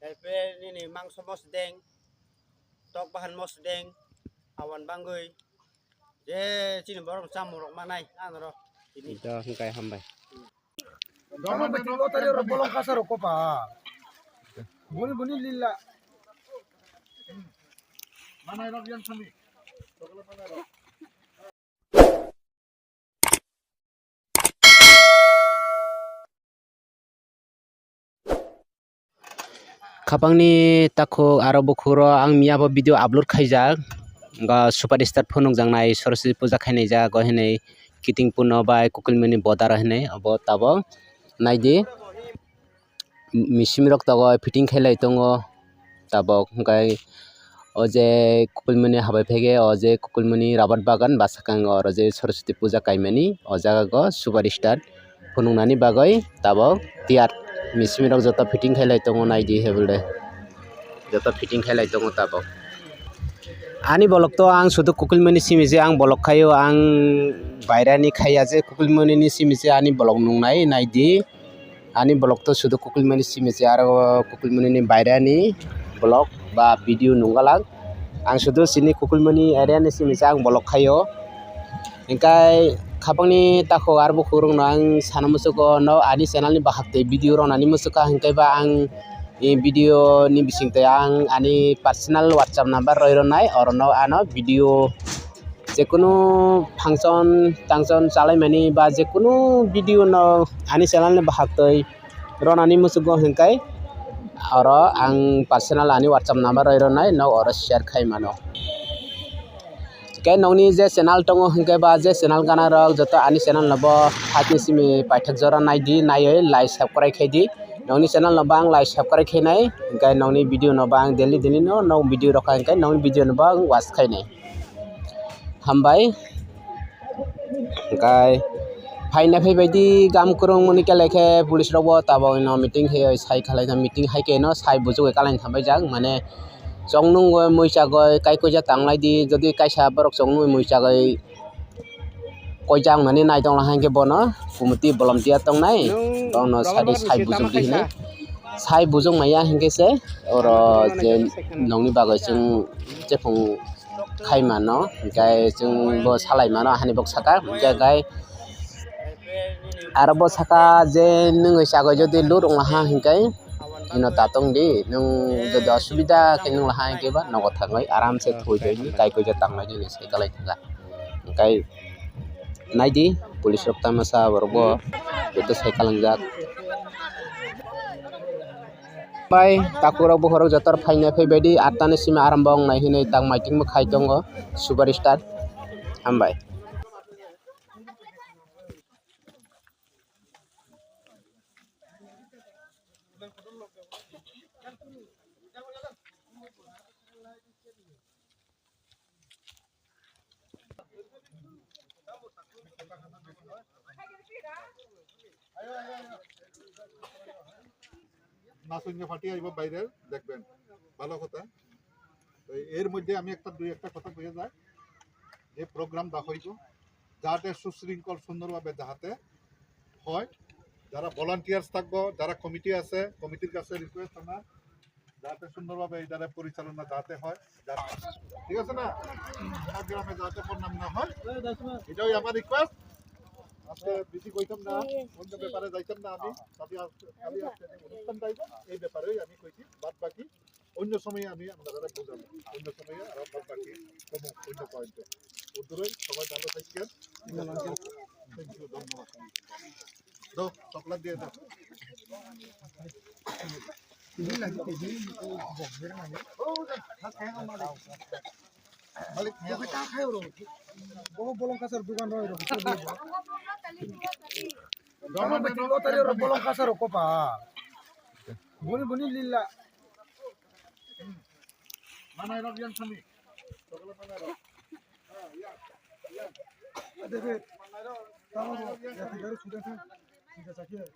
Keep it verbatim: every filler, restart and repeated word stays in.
Nini mangso mosdeng, tok bahan mosdeng, awan bangwi. Je chini borok chamung rok manai ang ro. Ito hingkai hambai. Dama bati lotari ro bolong kasa ro kopa. Buni buni lila. Manai rok yang sami. Khapangni takhuk aro bukhukro ang miyabo video upload khaijak. Ga superstar phunukjaknai Saraswati puja khainai jaga hinwi kiting puno bai kukulmani bodaro hinwi obo tabok naidi. Misim rok tabok fitting khailai tongo tabok hwnkhe. O je kukulmani habai phege, o je kukulmani rabar bagan bwskango oro je Saraswati puja kaimani, o jaga go superstar phunuknani bagwi tabok tiyar. Misim rok joto fitting khailai tongo, naidi hebele joto fitting khailai tongo tabok. Ani bolok to ang sudu kukulmani simi je ang bolok khaio, ang bairani khaiya je kukulmani ni simi je ani bolok nungnai, naidi. Ani bolok to sudu kukulmani simi se aro kukulmani ni bairani bolok ba video nunggalak. Ang sudu sini kukulmani area ni simi se ang bolok khaio. Hingkai khapangni takhuk aro bukhuk rokno ang sana muchugo no ani channel ni bahak tei video rok nani muchukha hingkai ba ang video ni bising tei ang ani personal WhatsApp number roi rwnai oro no ano video jekunu function tangchon chalaimani ba jekunu video no ani channel ni bahaktwi ronani muchungo hwnkhe oro ang personal ani WhatsApp number roi rwnai, no oro share khai mano. Hwnkhe nokni je channel tongo hwnkhe ba je channel gana rok joto ani channel no bo hakhe simi paithak jora naidi, naiwi like subscribe khaidi. Nokni channel no bo ang like subscribe khainai, hwnkhe nokni video no bo ang daily daily no nok video rok hwnkhe nokni video no bo ang watch khainai. Hambai. Hwnkhe phaina phaibaidi gam kwrwng mani kele khe police rok bo tabok no meeting khe sai khalai meeting hai khe no sai buchugwi kalaina thambai jak mane chong nungwi muichagwi kaikuja tanglai di jodi kaisa borok chong nungwi muichagwi koijak nani nai tongla hai khe bono committee bolom tiya tongnai bono sadi sai buchuk di hinwi sai buchuk maya hinkhe se oro je nokni bagwi chwng jephung khai mano, hwnkhe chwng bo salai mano, hani bok saka, hwnkhe gai aro bo saka je nwngwi chagwi jodi lut wnglaha, hwnkhe ino ta tong di, nwng jodi osubida khe nwnglaha, hwnkhe ba nogo thangwi aram se thwi twi kai koi je tanglai di, sai kalai thangkha, hwnkhe naidi police rok tamasa borok bo joto sai kalangjak. Bai takhuk rok bukhuk rok joto rok phaina phaibaidi atta ni simi arambo wngnai hinwi tang maiting bo khai tongo superstar. Hambai. নাচুইঙ্গা ফাটি আইব বাইরে, দেখবেন, ভালো কথা। তো এর মধ্যে আমি একটা দুই একটা কথা কইয়া যাই, যে প্রোগ্রাম দা হইব যাতে সুশৃঙ্খল সুন্দরভাবে যাহাতে হয়, যারা ভলান্টিয়ার্স থাকবো, যারা কমিটি আছে, কমিটির কাছে রিকোয়েস্ট আমার, যাতে সুন্দরভাবে এই দ্বারা পরিচালনা যাতে হয়, যাতে, ঠিক আছে না? আমার গ্রামে যাতে বদনাম না হয়, এটাই আমার রিকোয়েস্ট। আজকে বেশি কইতাম না, অন্য ব্যাপারে যাইতাম না আমি, তবে আজকে খালি আজকে যে অনুষ্ঠান যাইব, এই ব্যাপারেই আমি কইছি, বাদ বাকি অন্য সময়ে আমি আপনারা বুঝাবো, অন্য সময়ে আর বাদ বাকি কোনো অন্য পয়েন্টে। অদূরে সবাই ভালো থাকবেন। Thank you, ধন্যবাদ। দাও, চকলেট দিয়ে দাও। Bini bini lotari ro bolong kasa ro kopa. Buni buni lila. Manai rok yang sami. David. Tamo bo. Ya tiga ratus sudah kan? Tiga sakit.